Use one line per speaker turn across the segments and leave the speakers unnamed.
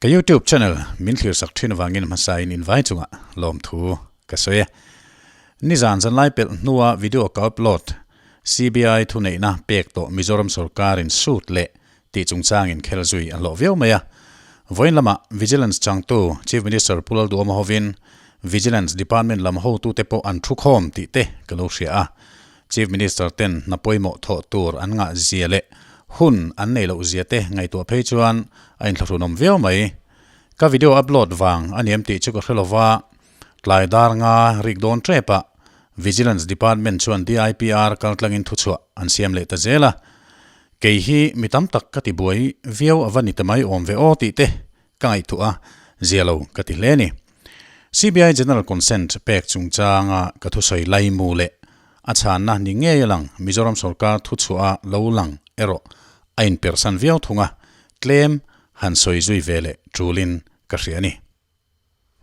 Ka YouTube channel min thlir sak thin avangin hmasa in invai chungah lawmthu ka sawi e. Nizan zanlai pelh hnua video ka upload CBI thuneihna pek tawh Mizoram sorkarin suit leh tih chungchangin khel zui a hlawh viau mai a. Vawiin lamah Vigilance changtu Chief Minister Pu Lalduhawma hovin Vigilance Department lam hotute pawh an thukhawm tih te ka lo hria a. Chief Minister ten hna pawimawh thawh tur an ngah zia leh hun an nei loh zia te ngaihtuah phei chuan a inthlahrunawm viau mai. Ka video upload vang a niam tih chu ka hre lova, tlai dar nga rik dawn tep ah Vigilance Department chuan DIPR kaltlangin thuchhuah an siam leh ta zel a. Kei hi mi tam tak ka ti buai viau ava ni ta mai awm ve aw tih te ka ngaihtuah a, zia lo ka ti hle a ni. CBI General Consent pek chungchanga ka thusawi laimu leh a chhanna ni ngei a lang Mizoram sorkar thuchhuah a lo lang erawh a inpersan viau thung a, tlem han sawi zui ve leh tulin ka hria a ni.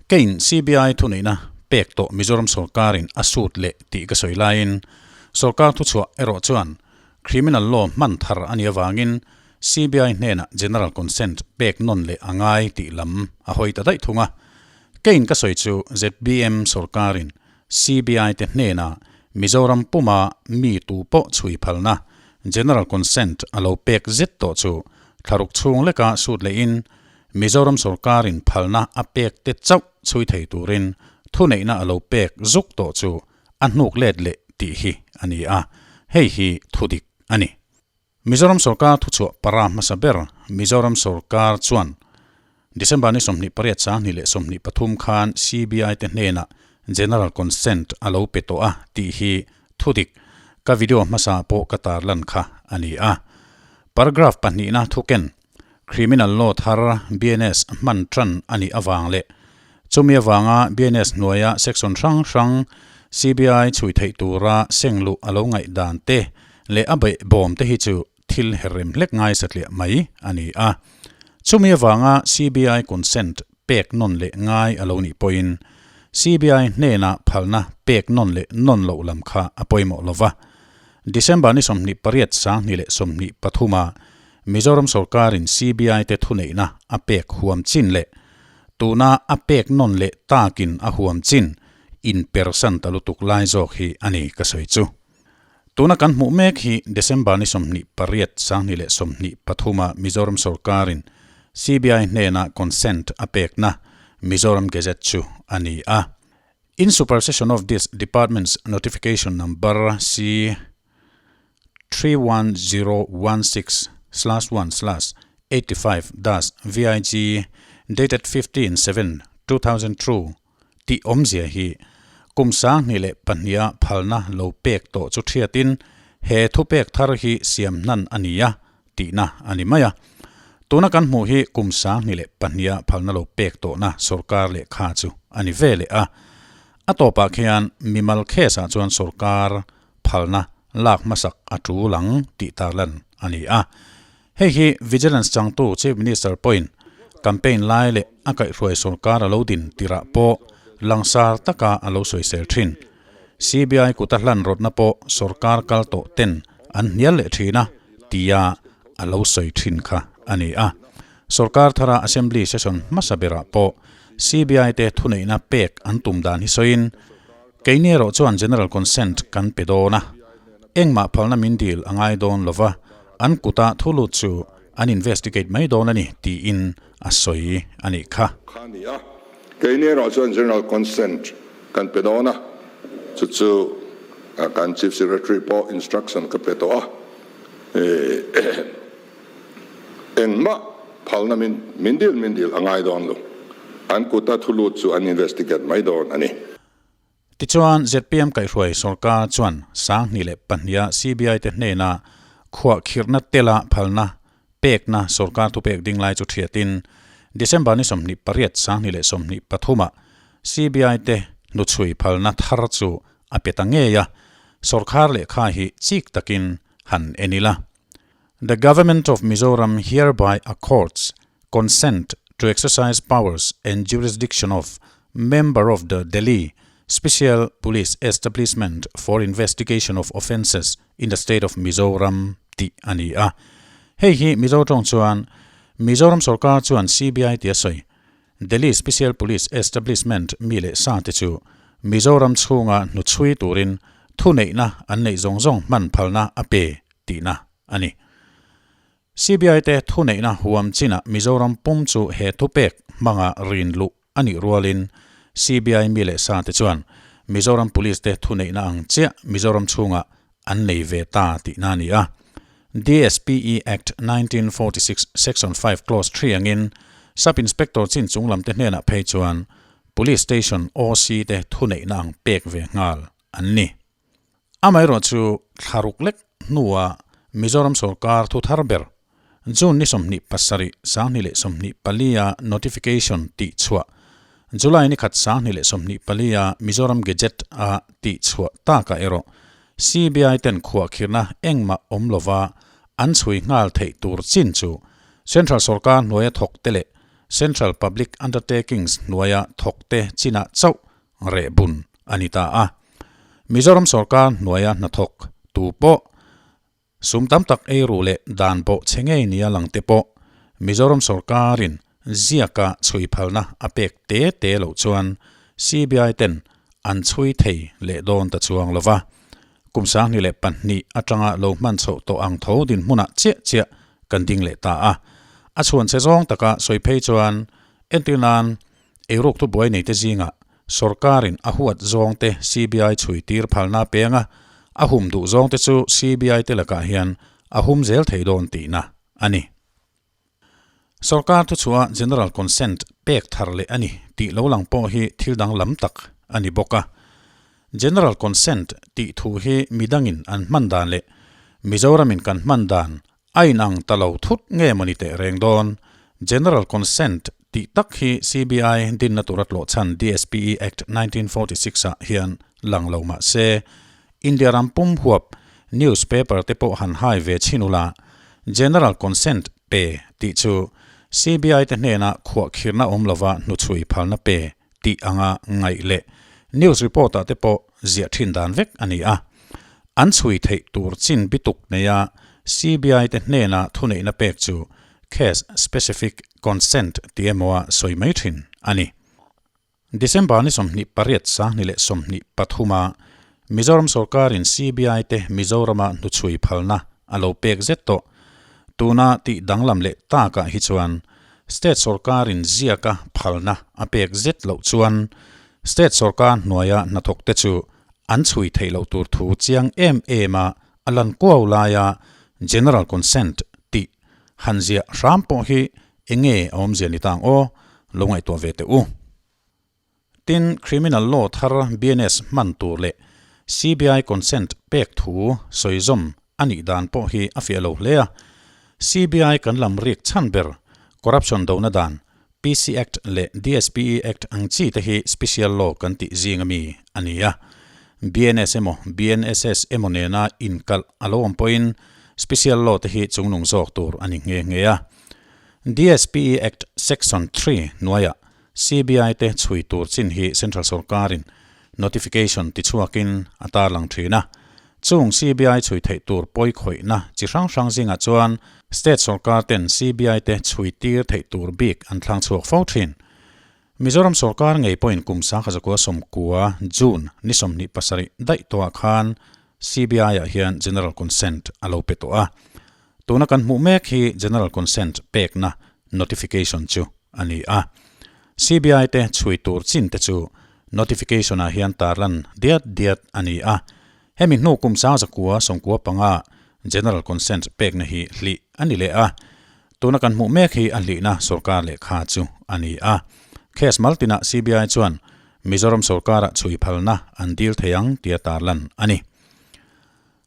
Keiin CBI thuneihna pek tawh Mizoram sorkarin a sut leh tih ka sawi laiin sorkar thuchhuah erawh chuan Criminal law hman thar a nih avangin CBI hnenah General Consent pek nawn leh a ngai tih lam a hawi ta daih thung a. Keiin ka sawi chu ZBM sorkarin CBI te hnenah Mizoram puma mi tu pawh chhui phalna General Consent a lo pek zet tawh chu thlaruk chhung leka sut lehin Mizoram sorkarin phalna a pek te chauh chhui thei turin thuneihna a lo pek zuk tawh chu a hnuk let leh tih hi a ni a, hei hi thudik a ni. Mizoram sorkar thuchhuah para hmasa ber Mizoram sorkar chuan December ni 28 2023 khan CBI te hnenah General Consent a lo pe tawh a tih hi thudik ka video hmasa pawh ka tarlan kha a ni a. Paragraph pahnihna thuken Criminal Law thar BNS hman tan a nih avang leh chumi avanga BNS hnuaia section hrang hrang CBI chhui theih tura seng luh a lo ngaih dan te leh a beih bawm te hi chu thil herrem hlek ngai satliah mai a ni a. Chumi avanga CBI consent pek nawn leh ngai a lo nih pawhin CBI hnenah phalna pek nawn leh nawn loh lam kha a pawimawh lova. December ni 28 2023 ah Mizoram sorkarin CBI te thuneihna a pek huam chin leh tuna a pek nawn leh takin a huam chin inpersan ta lutuk lai zawk hi a ni ka sawi chu. Tuna kan hmuh mek hi December ni 28 2023 ah Mizoram sorkarin CBI hnena consent a pekna Mizoram Gazette chu a ni a. In supersession of this department's notification number C 31016/1/85 dash VIG dated 15 7 2002 tih awmzia hi kum 2002 a phalna lo pek tawh chu thiatin he thupek thar hi siam hnan a ni a tihna a ni mai a. Tuna kan hmuh hi kum 2002 a phalna lo pek tawhna sorkar lehkha chu a ni ve leh a. A tawpah khian mimal case ah chuan sorkar phalna lak hmasak a tul ang tih tarlan a ni a. Hei hi Vigilance changtu Chief Minister pawhin campaign lai leh a kaihhruai sorkar a lo din tirah pawh langsar taka a lo sawisel thin. CBI kuta hlan rawtna pawh sorkar kal tawh ten an hnial leh thin a tia a lo sawi thin kha a ni a. Sorkar thara Assembly session hmasa berah pawh CBI te thuneihna pek an tum dan hi sawiin, Keini erawh chuan General Consent kan pe dawn a, engmah phalna min dil a ngai dawn lo va, an kuta thu lut chu an investigate mai dawn a ni tiin a sawi a nih kha.
Kha a ni a, keini erawh chuan General Consent kan pe dawn a, chu chu kan Chief Secretary pawh instruction ka pe tawh a, engmah phalna min dil min dil a ngai dawn lo, an kuta thu lut chu an investigate mai dawn a ni.
Tichuan, zpm kaihhruai sorkar chuan 2002 a CBI te hnena khuah khirhna tela phalna pekna sorkar thupek ding lai chu thiatin December ni 28 2023 ah CBI te hnuchhui phalna thar chu a pe ta ngei a, sorkar lehkha hi chik takin han en ila. The Government of Mizoram hereby accords consent to exercise powers and jurisdiction of member of the Delhi Special Police Establishment for investigation of offences in the state of Mizoram tih a ni a. Hei hi Mizo tawng chuan Mizoram sorkar chuan CBI tia sawi Delhi Special Police Establishment mi leh sa te chu Mizoram chhunga hnuchhui turin thuneihna an neih zawng zawng hman phalna a pe tihna a ni. CBI te thuneihna huam chinah Mizoram pum chu he thupek hmanga rin luh a nih rualin CBI mi leh sa te chuan Mizoram Police te thuneihna ang chiah Mizoram chhungah an nei ve ta tihna a ni a. DSPE Act 1946 Section 5 Clause 3 angin Sub Inspector chin chung lamte hnenah phei chuan Police Station OC te thuneihna ang pek ve nghal an ni. Amaherawhchu thlaruk lek hnua Mizoram sorkar thu thar ber June ni 27, 2024 a notification tih chhuah, July ni khat 2024 a Mizoram Gazette a tih chhuah takah erawh CBI ten khuahkhirhna engmah awm lova an chhui nghal theih tur chin chu Central sorkar hnuaia thawkte leh Central Public Undertakings hnuaia thawkte chinah chauh reh bun a ni ta a. Mizoram sorkar hnuaia hnathawk tu pawh Sum tam tak ei ruh leh dan pawh chhe ngei nia lang te pawh Mizoram sorkarin ziaka chhui phalna a pek te te loh chuan CBI ten an chhui thei leh dawn ta chuang lo va. Kum 2002 atanga lo hman chhoh tawh ang tho dinhmunah chiah chiah kan ding leh ta a. A chhuan che zawng taka sawi phei chuan entir nan Eiruk thubuai neite zingah sorkarin a huat zawngte CBI chhui tir phalna peng a, a hum duh zawngte chu CBI te lakah hian a hum zel thei dawn tihna a ni. Sorkar thuchhuah General Consent pek thar leh a ni tih lo lang pawh hi thil danglam tak a ni bawk a. General Consent tih thu hi midangin an hman dan leh Mizoramin kan hman dan A inang ta lo thut nge mawni teh reng dawn? General Consent tih tak hi CBI dinna tura tlawhchhan DSPE Act 1946 ah hian lang lo mah se, India ram pum huap newspaper te pawh han hai ve chhin ula, General Consent pe tih chu CBI te hnena khuahkhirhna awm lova hnuchhui phalna pe tih anga ngaih leh news report ah te pawh ziah thin dan vek a ni a. An chhui theih tur chin bituk neia CBI te hnena thuneihna pek chu case specific consent tih emawa sawi mai thin a ni. December ni 28 2023 a Mizoram sorkarin CBI te Mizorama hnuchhui phalna a lo pek zet tawh. Tuna tih danglam leh takah hi chuan State sorkarin ziaka phalna a pek zet loh chuan State sorkar hnuaia hnathawkte chu an chhui theih loh tur thu chiang em em a a lan kuau laia General Consent tih han ziah hram pawh hi enge a awmzia ni tang aw, lo ngaihtuah ve teh u. Tin, Criminal Law thar BNS hman tur leh CBI consent pek thu sawizawm a nih dan pawh hi a fiah lo hle a. CBI kan lam rik chhan ber Corruption dona dan PC Act leh DSPE Act ang chi te hi Special Law kan tih zing ami a ni a. BNS emaw BNSS emaw nena inkalh a lo awm pawhin Special Law te hi chungnung zawk tur a ni nghe nghe a. DSPE Act Section 3 hnuaiah CBI te chhui tur chin hi Central Sorkarin Notification tichhuakin a tarlang thin a. Chung CBI chhui theih tur pawi khawihna chi hrang hrang zingah chuan State sorkar ten CBI te chhui tir theih tur bik an thlang chhuak fo thin. Mizoram sorkar ngei pawhin kum 1990 June ni 27 daih tawhah khan CBI ah hian General Consent a lo pe tawh a. Tuna kan hmuh mek hi General Consent pekna notification chu a ni a. CBI te chhui tur chin te chu notification ah hian tarlan diat diat a ni a. Hemi hnu kum 1995 General Consent pekna hi hlih a ni leh a. Tuna kan hmuh mek hi a hlihna sorkar lehkha chu a ni a. Case maltinah CBI chuan Mizoram sorkarah chhui phalna an dil thei ang tia tarlan a ni.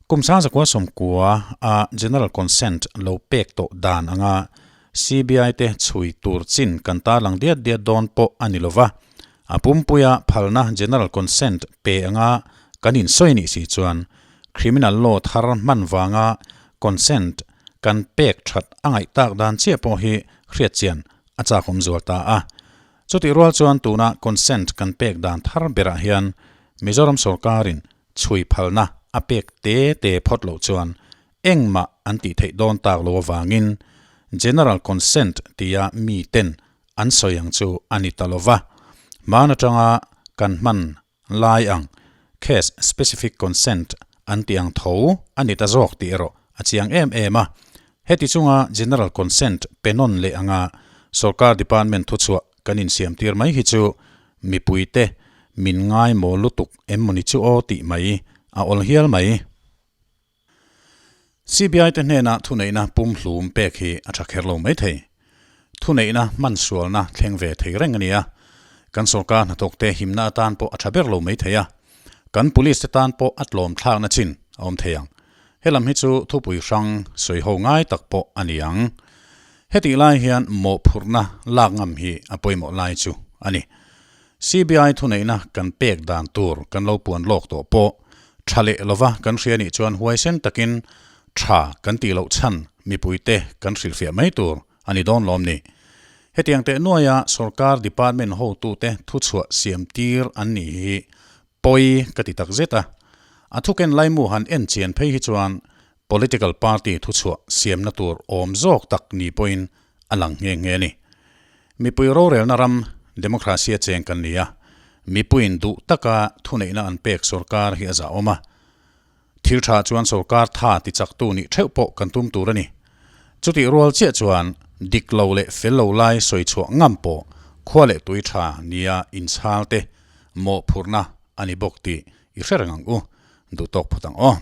Kum 1990 a General Consent lo pek tawh dan anga CBI te chhui tur chin kan tarlang diat diat dawn pawh a ni lova, a pumpuia phalna General Consent pe anga kan insawi nih si chuan Criminal Law thar hman vanga consent kan pek that a ngaih tak dan chiah pawh hi hriatchian a chakawm zual ta a. Chutih rual chuan tuna consent kan pek dan thar berah hian Mizoram sorkarin chhui phalna a pek te te phawt loh chuan engmah an tih theih dawn tak lo avangin. General Consent tia mi ten an sawi ang chu a ni ta lova. Hman atanga kan hman lai ang Case Specific Consent an tih ang tho a ni ta zawk tih erawh a chiang em em a. Heti chunga General Consent pe nawn leh anga Sorkar Department thuchhuah kan insiam tir mai hi chu mipuite min ngaimawh lutuk em mawni chu aw tih mai a awl hial mai. CBI te hnena thuneihna pumhlum pek hi a tha kher lo mai thei. Thuneihna hmansualna thleng ve thei reng a ni a, kan sorkar hnathawkte himna atan pawh a tha ber lo mai thei a, kan police te tan pawh a tlawm thlakna chin a awm thei ang. Helam hi chu thupui hrang sawi ho ngai tak pawh a ni ang. Hetih lai hian mawhphurhna lak ngam hi a pawimawh lai chu a ni. CBI thuneihna kan pek dan tur kan lo puan lawk tawh pawh tha leh lova kan hria nih chuan huaisen takin tha kan tih loh chhan mipuite kan hrilhfiah mai tur a ni dawn lawm ni. Hetiang teh nuaia sorkar department hotute thuchhuah siam tir an nih hi pawi ka ti tak zet a. A thuken laimu han en chian phei hi chuan political party thuchhuah siamna tur awm zawk tak ni pawhin a lang nghe nghe a ni. Mipui rorelna ram democracy a cheng kan ni a, mipuiin duh taka thuneihna an pek sorkar hi a zahawm a. Thil tha chuan sorkar tha ti chaktu nih theuh pawh kan tum tur a ni. Chutih rual chiah chuan dik lo leh fel lo lai sawi chhuah ngam pawh khua leh tui tha nia inchhal te mawhphurhna a ni bawk tih i hre reng ang u. Duh tawk phawt ang aw.